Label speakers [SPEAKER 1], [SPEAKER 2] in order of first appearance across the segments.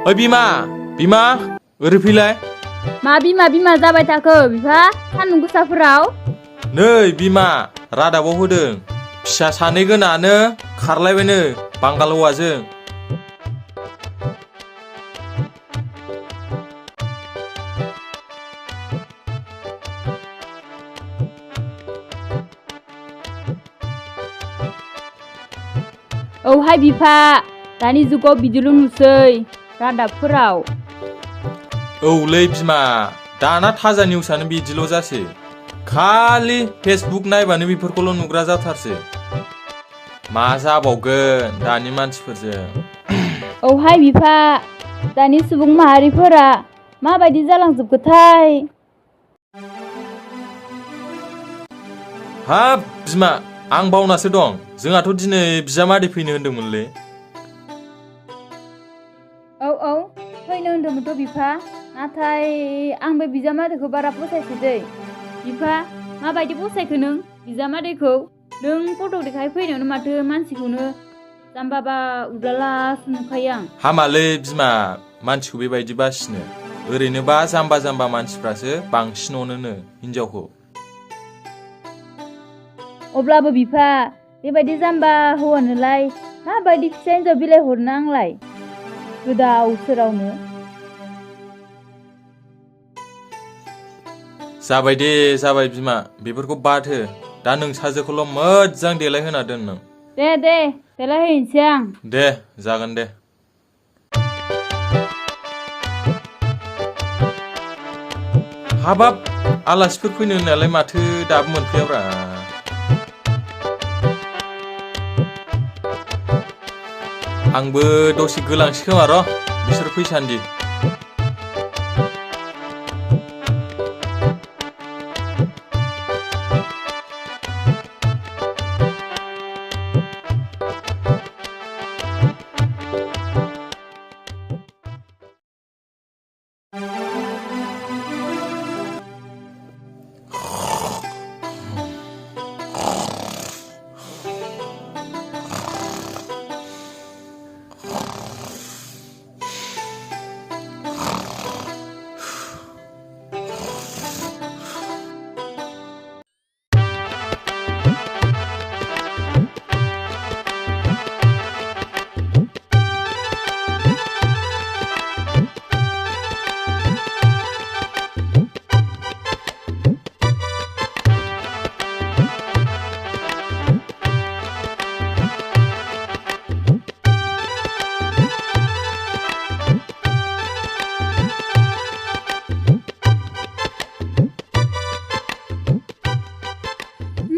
[SPEAKER 1] ओइ बिमा बिमा ओरै फैलाय
[SPEAKER 2] मा बिमा जाबाय थाखो बिफा सान्दुं गोसाफोराव
[SPEAKER 1] नै बिमा रादाबाव होदों फिसा सानै गोनाङानो खारलायबायनो बांगाल हौवाजों
[SPEAKER 2] औहाय बिफा दानि जुगाव बिदिल' नुसै रादाबफोराव
[SPEAKER 1] औलै बिमा दाना थाजा निउसानो बिदिल' जासै खालि फेसबुक नायबानो बेफोरखौल' नुग्रा जाथारसै मा जाबावगोन दानि मानसिफोरजों
[SPEAKER 2] औहाय बिफा दानि सुबुं माहारिफोरा माबायदि जालांजोबखोथाय
[SPEAKER 1] हाब बिमा आं बावनासो दं जोंहाथ' दिनै बिजामादै फैनो होन्दोंमोनलै
[SPEAKER 2] औ फैनो होन्दोंमोनथ' बिफा नाथाय आं बे बिजामादैखौ बारा फसायसै बिफा माबायदि फसायखो नों बिजामादैखौ नों फट' देखाय फैनायावनो माथो मानसिखौनो जाम्बाबा उद्लालासो नुखायो आं
[SPEAKER 1] हामालै बिमा मानसिखौ बेबायदि बासिनो ओरैनोबा जाम्बा मानसिफ्रासो बांसिन अनोनो हिनजावखौ
[SPEAKER 2] अब्लाबो बिफा बेबायदि जाम्बा हौवानोलाय माबायदि फिसा हिनजाव बिलाइ हरनो आंलाय गोदाव सोरावनो
[SPEAKER 1] जाबाय दे जाबाय बिमा बेफोरखौ बाद हो दा नोंसाजोखौल' मोजां देलायहोना दोन नों
[SPEAKER 2] दे देलायहैनोसै आं
[SPEAKER 1] दे जागोन दे हाबाब आलासिफोर फैनो होननायालाय माथो दाबो मोनफैयाब्रा आंबो दसे गोलांसै खोमा र' बिसोर फैसान्दि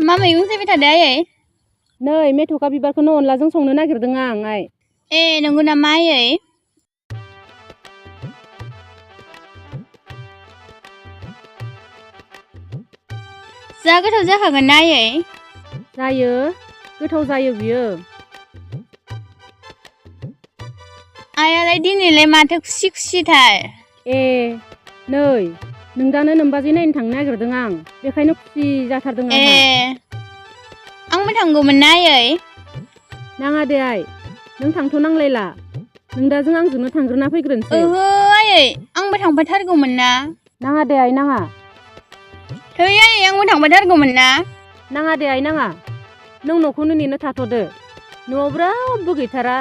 [SPEAKER 2] मा मैगं फैबाय थादो आयै
[SPEAKER 3] नै मेथ'खा बिबारखौनो अनलाजों संनो नागिरदों आं आइ
[SPEAKER 2] ए नंगौ नामा आयै जा गोथाव जाखागोन ना आयै
[SPEAKER 3] जायो गोथाव जायो बियो
[SPEAKER 2] आइयालाय दिनैलाय माथो खुसिथार
[SPEAKER 3] ए नै नोंदानो नोमबाजै नायनो थांनो नागिरदों आं बेखायनो खुसि जाथारदों आंहा
[SPEAKER 2] आंबो थांगौमोन ना आयै
[SPEAKER 3] नाङा दे आइ नों थांथ' नांलायला नोंदाजों आंजोंनो थांग्रोना फैग्रोनोसै
[SPEAKER 2] ओहो आयै आंबो थांफाथारगौमोन ना
[SPEAKER 3] नाङा दे आइ नाङा
[SPEAKER 2] थै आयै आंबो थांफाथारगौमोन ना
[SPEAKER 3] नाङा दे आइ नाङा नों न'खौनो नेनो थाथ'दो न'आव रावबो गैथारा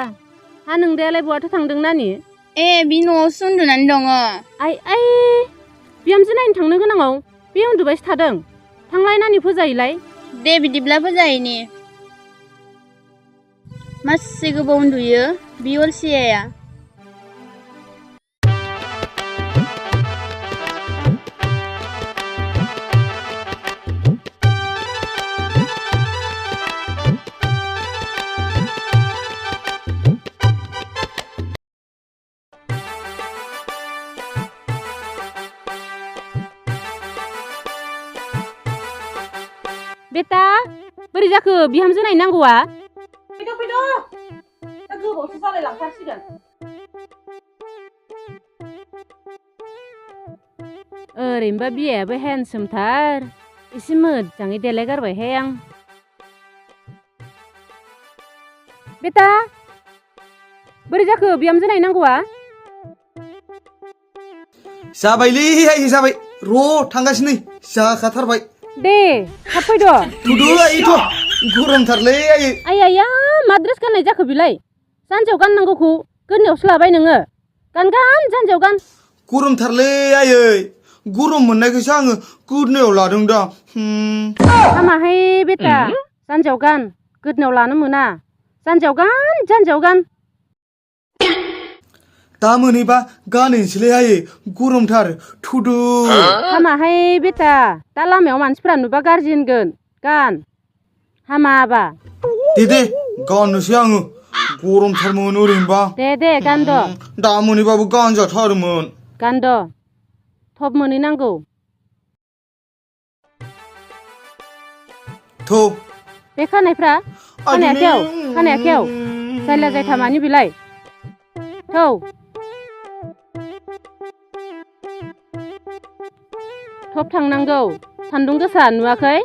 [SPEAKER 3] हा नोंदायालाय बहाथो थांदों नानि
[SPEAKER 2] ए बि न'आवसो उन्दुनानै दङ
[SPEAKER 3] आइ बिहामजो नायनो थांनो गोनाङाव बे उन्दुबायसो थादों थांलाय नानि फोजाहैलाय
[SPEAKER 2] दे बिदिब्ला फोजाहैनि मासे गोबाव उन्दुयो बि अलसियाया
[SPEAKER 3] बेटा बोरै जाखो बिहामजो नायनांगौआ फैद' दा गोबावसो जालाय लांथारसिगोन ओरैनोबा बियायाबो हेन्डसोमथार एसे मोजाङै देलायगारबायहाय आं बेटा बोरै जाखो बिहामजो नायनांगौआ
[SPEAKER 4] जाबायलै आयै जाबाय र' थांगासिनो जाखाथारबाय
[SPEAKER 3] दे थाब फैद'
[SPEAKER 4] थुदो आयैथ' गरमथारलै आयै
[SPEAKER 3] आइया मा ड्रेस गाननाय जाखो बेलाय जानजियाव गाननांगौखौ गोदनायावसो लाबाय नोङो गान जानजियाव गान
[SPEAKER 4] गरमथारलै आयै गरम मोननायखौसो आङो गोदनायाव लादों दा
[SPEAKER 3] हामाहाय बेटा जानजियाव गान गोदनायाव लानो मोना जानजियाव गान
[SPEAKER 4] दा मोनैबा गानहैनोसैलै आयै गरमथार थुदो
[SPEAKER 3] हामाहाय बेटा दा लामायाव मानसिफोरा नुबा गाज्रि होनगोन गान हामाबा
[SPEAKER 4] दे गाननोसै आङो गरमथारमोन ओरैनोबा
[SPEAKER 3] दे गानद'
[SPEAKER 4] दा मोनैबाबो गानजाथारोमोन
[SPEAKER 3] गानद' थब मोनहैनांगौ
[SPEAKER 4] थौ
[SPEAKER 3] बे खानायफ्रा खानायाखैयाव जायला जायथा मानि बिलाय थौ थब थांनांगौ सान्दुं गोसा नुवाखै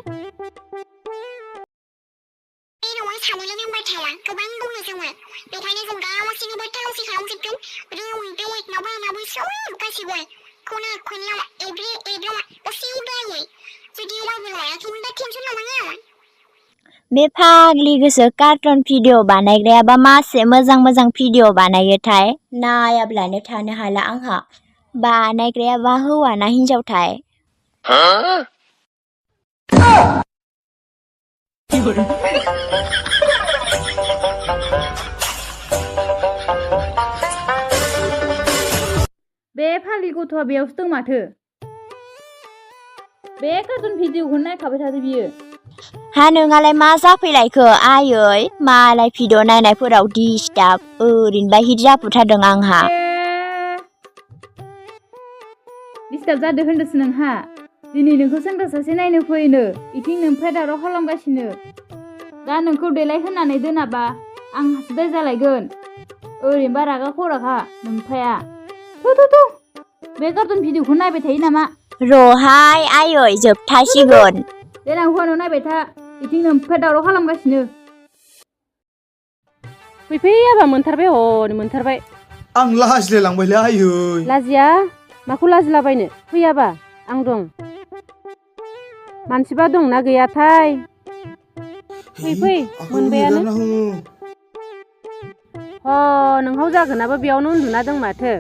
[SPEAKER 5] बे फाग्लि गोसो कार्टुन भिडिअ बानायग्रायाबा मासे मोजां भिडिअ बानायोथाय नायाब्लानो थानो हाला आंहा बानायग्रायाबा हौवा ना हिनजावथाय
[SPEAKER 2] बे फाग्लि गथ'आ बेयावसो दं माथो बे कार्टुन भिडिअखौनो नायखाबाय थादो बियो
[SPEAKER 5] हा नोंहालाय मा जाफैलायखो आयै मालाय भिडिअ नायनायफोराव डिस्टार्ब ओरैनोबा हिट जाफुथारदों आंहा
[SPEAKER 2] डिस्टार्ब जादों होनदोंसो नोंहा दिनै नोंखौ सेंग्रा सासे नायनो फैनो इथिं नोमफाय दावराव खालामगासिनो दा नोंखौ देलाय होनानै दोनाबा आंहासो दाय जालायगोन ओरैनोबा रागा खराखा नोमफाया थु बे कार्टुन भिडिअखौ नायबाय थायो नामा
[SPEAKER 5] रहाय आयै जोबथासिगोन
[SPEAKER 2] देनां हौवानाव नायबाय था इथिं नोमफाय दावराव खालामगासिनो
[SPEAKER 3] फैयाबा मोनथारबाय हनै मोनथारबाय
[SPEAKER 4] आं लाजिलायलांबायलै आयै
[SPEAKER 3] लाजिया माखौ लाजिलाबायनो फैयाबा आं दं मानसिबा दंना गैयाथाय फै मोनबायानो नोंहाव जागोनाबो बेयावनो उन्दुना दं माथो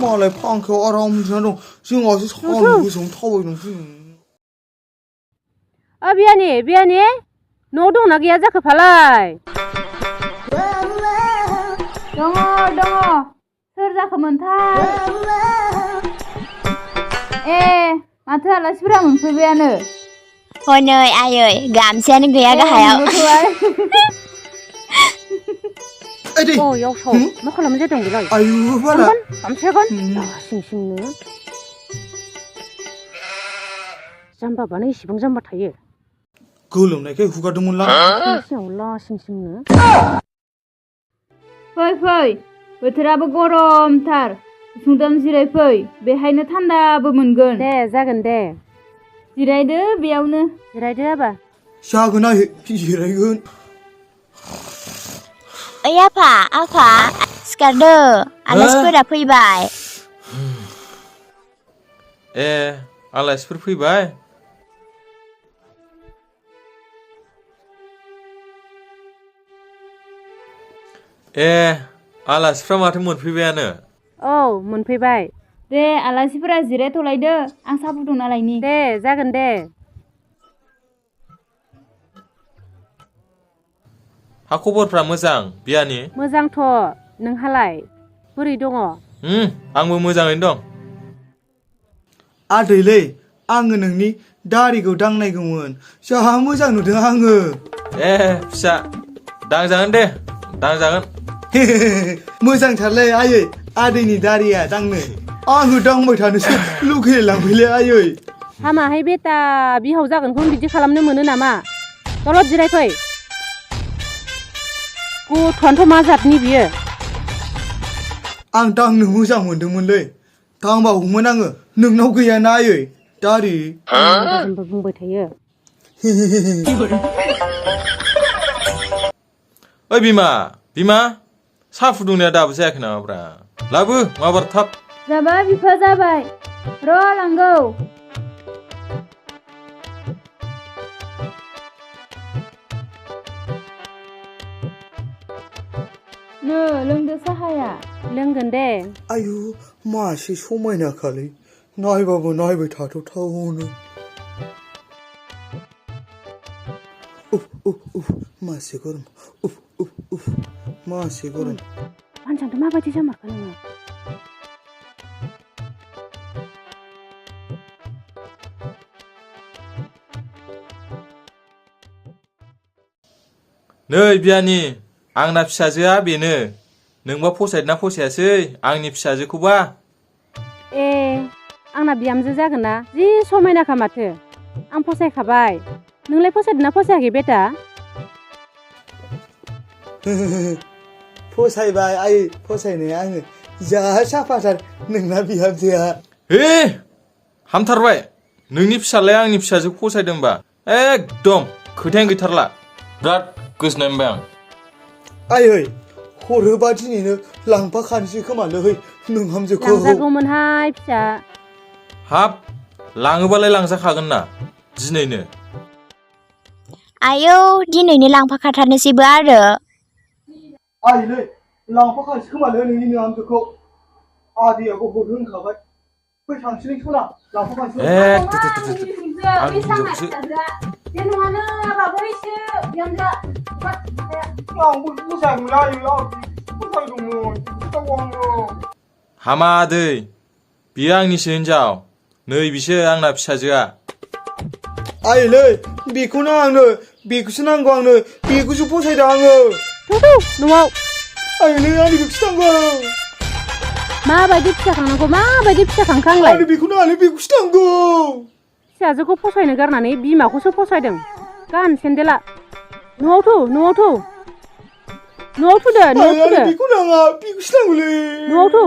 [SPEAKER 4] मालाय फांखायाव आराम उन्दुना दं जोंहासो सान्दुं गोसायावनो थाबायदों
[SPEAKER 3] बियानि न'आव दंना गैया जाखो फालाय
[SPEAKER 2] दङ सोर जाखोमोनथाय माथो आलासिफोरा मोनफैबायानो
[SPEAKER 5] हनै आयै गामसायानो गैया गाहायाव
[SPEAKER 3] याव मा खालामनाय जादों बेलाय
[SPEAKER 4] आयु बाला
[SPEAKER 3] गामसाया गान सिंनो जाम्बाबानो इसेबां जाम्बा थायो
[SPEAKER 4] गोलोमनायखाय हुगारदोंमोनलां
[SPEAKER 3] सिंनो
[SPEAKER 2] फै बोथोराबो गरमथार सुंदम जिरायफै बेहायनो थान्दाबो मोनगोन
[SPEAKER 3] दे जागोन दे
[SPEAKER 2] जिरायदो बेयावनो
[SPEAKER 3] जिरायदो आबा
[SPEAKER 4] जागोन आयै जिरायगोन
[SPEAKER 5] ओइ आफा सिखारदो आलासिफोरा फैबाय
[SPEAKER 1] आलासिफोर फैबाय आलासिफ्रा माथो मोनफैबायानो
[SPEAKER 3] औ मोनफैबाय
[SPEAKER 2] दे आलासिफोरा जिरायथ'लायदो आं साहा फुदुंना लायनि
[SPEAKER 3] दे जागोन दे
[SPEAKER 1] हा खबरफ्रा मोजां बियानि
[SPEAKER 3] मोजांथ' नोंहालाय बोरै दङ
[SPEAKER 1] आंबो मोजाङैनो दं
[SPEAKER 4] आदैलै आङो नोंनि दारिखौ दांनायगौमोन जा मोजां नुदों आङो
[SPEAKER 1] फिसा दांजागोन दे दांजागोन
[SPEAKER 4] मोजांथारलै आयै आदैनि दारिया दांनो आङो दांबाय थानोसो लुगैलायलांबायलै आयै
[SPEAKER 3] हामाहाय बेटा बिहाव जागोनखौ बिदि खालामनो मोनो नामा दलद जिरायफै गथ'आनोथ' मा जातनि बियो
[SPEAKER 4] आं दांनो मोजां मोनदोंमोनलै दांबावगौमोन आङो नोंनाव गैयाना आयै दारि
[SPEAKER 3] बुंबाय थायो
[SPEAKER 1] ओइ बिमा साहा फुदुंनाया दाबो जायाखै नामाब्रा लाबो माबार थाब
[SPEAKER 2] जाबाय बिफा जाबाय र' लांगौ नो लोंदो साहाया
[SPEAKER 3] लोंगोन दे
[SPEAKER 4] आयु मासे समायनाखालै नायबाबो नायबाय थाथावथावनो उफ उफ उफ मासे गरम उफ उफ उफ मासे गरम
[SPEAKER 3] मानसियाथ' माबायदि जामारखो नोङो
[SPEAKER 1] नै बियानि आंना फिसाजोआ बेनो नोंबा फसायदोंना फसायासै आंनि फिसाजोखौबा
[SPEAKER 3] ए आंना बिहामजो जागोन ना जि समायनाखा माथो आं फसायखाबाय नोंलाय फसायदोंना फसायाखै बेटा
[SPEAKER 4] फसायबाय आइ फसायनाया आङो जा साफाथार नोंना बिहामजोआ
[SPEAKER 1] हे हामथारबाय नोंनि फिसालाया आंनि फिसाजोखौ फसायदोंबा एकदम खोथायानो गैथारला बिराद गोजोननाय मोनबाय आं
[SPEAKER 4] आयै हरोबा दिनैनो लांफाखानोसै खोमालै नोंहामजोखौ
[SPEAKER 3] लांजागौमोनहाय फिसा
[SPEAKER 1] हाब लाङोबालाय लांजाखागोन ना दिनैनो
[SPEAKER 5] आयौ दिनैनो लांफाखाथारनोसैबो आरो
[SPEAKER 4] आइलै लांफाखानोसै खोमालै नोंनि नोंहामजोखौ आदैयाबो हरनो होनखाबाय फै थांसै सना लांफाखानोसै
[SPEAKER 1] आं हिनजावखौसो
[SPEAKER 4] आंबो फसायगौलै आयै आं फसायदोंमोन आङो
[SPEAKER 1] हामा दै बियो आंनिसो हिनजाव नै बिसो आंना फिसाजोआ
[SPEAKER 4] आइलै बेखौनो आंनो बेखौसो नांगौ आंनो बेखौसो फसायदों आङो
[SPEAKER 3] थुथु न'आव
[SPEAKER 4] आइलै आंनो बेखौसो नांगौ
[SPEAKER 3] माबायदि फिसा खांनांगौ माबायदि फिसा खांखो आंलाय
[SPEAKER 4] आंनो बेखौनो आंनो बेखौसो नांगौ
[SPEAKER 3] फिसाजोखौ फसायनो गारनानै बिमाखौसो फसायदों गान सेन्देला न'आव थु दे न'आव थुदो
[SPEAKER 4] बेखौ नाङा बेखौसो नांगौलै
[SPEAKER 3] न'आव थु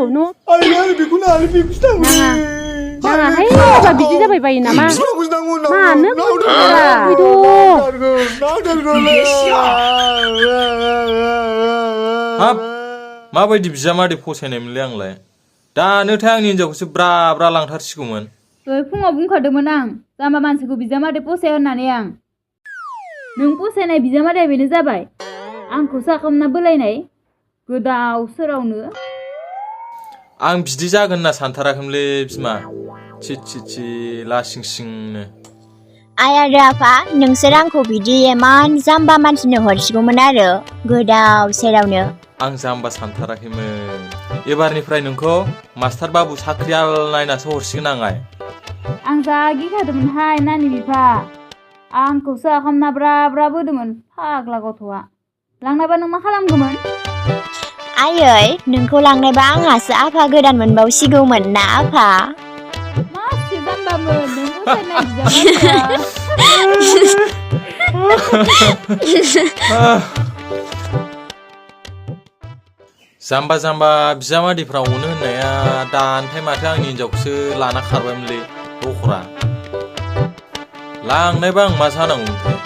[SPEAKER 4] आइलै बेखौ नाङा बेखौसो नांगौलै
[SPEAKER 3] नाङाहाय माबा बिदि जाबाय बायो नामा मानो
[SPEAKER 1] हाब माबायदि बिजामादै फसायनायमोनलै आंलाय दानोथाय आंनि हिनजावखौसो ब्रा ब्रा लांथारसिगौमोन
[SPEAKER 2] दहाय फुङाव बुंखादोंमोन आं जाम्बा मानसिखौ बिजामादै फसाया होननानै आं नों फसायनाय बिजामादैया बेनो जाबाय आंखौसो आखामना बोलायनाय गोदाव सोरावनो
[SPEAKER 1] आं बिदि जागोन होनना सानथाराखैमोनलै बिमा थि लासिं सिंनो
[SPEAKER 5] आइ आरो आफा नोंसोर आंखौ बिदि एमान जाम्बा मानसिनो हरसिगौमोन आरो गोदाव सोरावनो
[SPEAKER 1] आं जाम्बा सानथाराखैमोन एबारनिफ्राय नोंखौ मास्टार बाबु साख्रियाल नायनासो हरसिगोन
[SPEAKER 2] आं जा गिखादोंमोनहाय नानि बिफा आंखौसो आखामना ब्रा ब्रा बोदोंमोन फाग्ला गथ'आ लांनाबा नों मा खालामगौमोन
[SPEAKER 5] आयै नोंखौ लांनायबा आंहासो आफा गोदान मोनबावसिगौमोन ना आफा
[SPEAKER 2] मासे जाम्बामोन नों फसायनाय बिजामादैया
[SPEAKER 1] जाम्बा जाम्बा बिजामादैफ्रा अनो होननाया दानथाय माथो आंनि हिनजावखौसो लाना खारबायमोनलै दखरा लांनायबा आं मा जानांगौमोनथाय